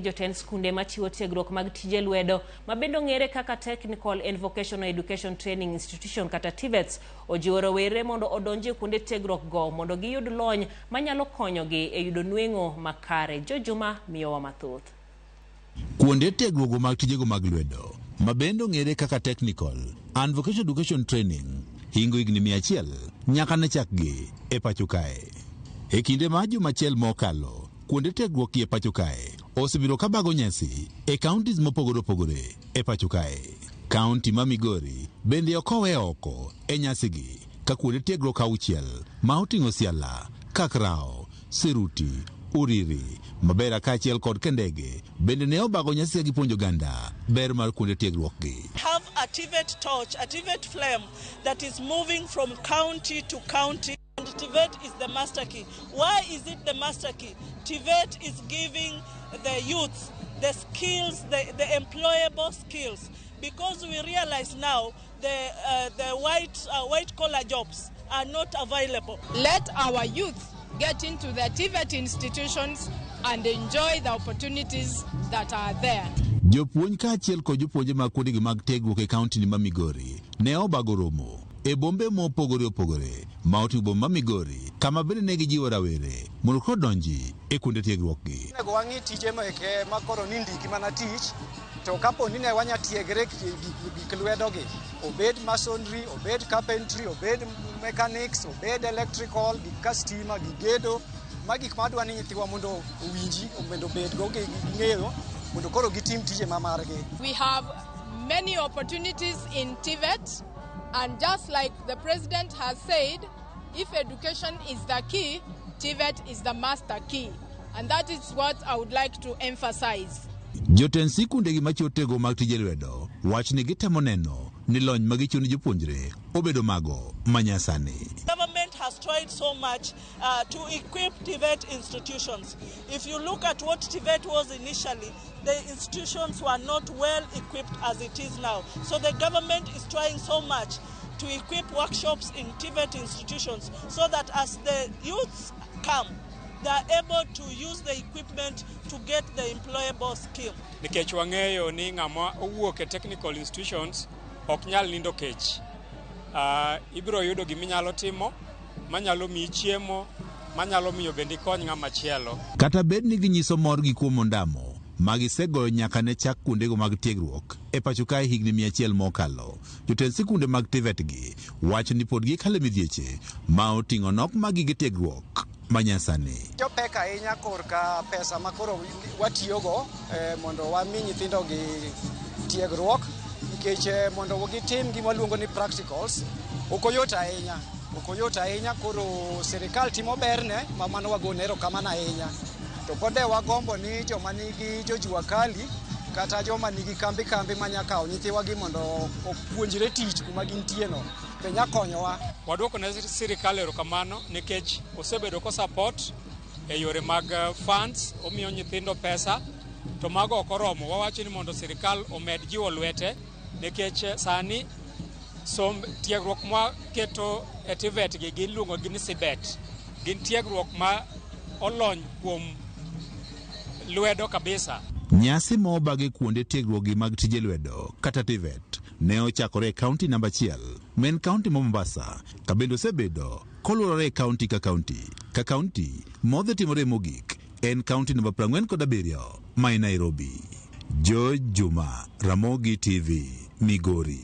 Jotend skunde machiwo tiegruok mag tije lwedo ma bende ong'ere kaka Technical and Vocational Education Training Institution kata TVETs ojiwo rowere mondo odonji e kuonde tiegruok go mondo giyud lony manyalo konyogi e yudo nweng'o makare. Jojuma miyowa mathoth. Kuonde tiegruok mag tijego mag lwedo ma bende ong'ere kaka Technical and Vocational Education Training hingo higni 100 nyaka ne chakgi e pacho kae. E kinde ma juma achiel mokalo, kuonde tiegruok gi e pacho kae osebiro kabago nyasi e counties mopogore opogore e pacho kae. Kaunti ma Migori bende ok owe oko e nyasigi ka kuonde tiegruok 6 ma oting'o Siala, Kakrao, Siruti, Uriri, Mabera kaachiel kod Kendege bende ne obago nyasi ka gipuonjo oganda ber mar kuonde tiegruok gi. Have a TVET torch, a TVET flame that is moving from county to county. And TVET is the master key. Why is it the master key? TVET is giving the youths the skills, the employable skills, because we realize now the white collar jobs are not available. Let our youth get into the TVET institutions and enjoy the opportunities that are there. Jopuonj kaachiel kod jopuonje mag kuondegi mag tiegruok e kaunti ni ma Migori ne obago romo e bombe mopogore opogore ma oting'o boma ma Migori kama bende ne gijiwo rawere mondo koro donji e kuonde tiegruok gi. Onego wang'i tije meke makoro ni ndiki mana tich to kapo ni ne wanya tiegre gik lwedo gi, obed masonry, obed carpentry, obed mechanics, obed electrical, gik ka stima, gik gedo, ma gik ma adwa ni nyithiwa mondo owinji mondo obed go gi ng'eyo mondo koro gitim tije ma margi. We have many opportunities in TVET, and just like the president has said, if education is the key, TVET is the master key. And that is what I would like to emphasize. Jotend sikundegi machiwo tiegruok mag tije lwedo wach ni gitemo neno ni lony ma gichiwo ne jopuonjre obedo mago manyasani. Government has tried so much to equip TVET institutions. If you look at what TVET was initially, the institutions were not well equipped as it is now. So the government is trying so much to equip workshops in TVET institutions so that as the youths come, they are able to use the equipment to get the employable skill. Nikech wang'eyo ni ng'ama owuok e technical institutions ok nyal nindo kech. Ibiro yudo giminyalo timo manyalo miyi chiemo manyalo miyo bende ikony ng'ama chielo. Kata bed ni ginyiso morgi kuom ondamo ma gisegoyo nyaka ne chak kuondego mag tiegruok e pacho kae higni 100 mokalo, jotend sikunde mag TVET gi wacho ni pod gikalo e midhieche ma oting'o nok mag gige tiegruok manyasani. Jopek ahinya korka pesa ma koro watiyogo mondo wami nyithindo gi tiegruok nikech mondo gitim gima waluongo ni practicals ok oyot ahinya, ok oyot ahinya. Koro sirikal timo berne ma mano wagone erokamano ahinya, to pod e wagombo ni joma nigi jojua kali kata joma nigi kambi kambi manya kawo nyithiwa gi mondo opuonjre tich kuma gintie no be nya konyowa. Waduoko ne sirikal erokamano nikech osebedo ko support e yore mag funds, omiyo nyithindo pesa to mago ok oromo. Wawacho ni mondo sirikal omed jiwo lwete nikech sani som tiegruok mwaketo e TVET gi giluongo gi ni CBET gin tiegruok ma olony kuom lwedo kabisa. Nyasi ma obagi kuonde tiegruok gi mag tije lwedo kata TVET ne ochakore e kaunti namba 1 ma en kaunti ma Mombasa ka bende osebedo koluorore e kaunti ka kaunti ka kaunti modhi timore mogik en kaunti namba 47 ma e Nairobi. George Juma, Ramogi TV, Migori.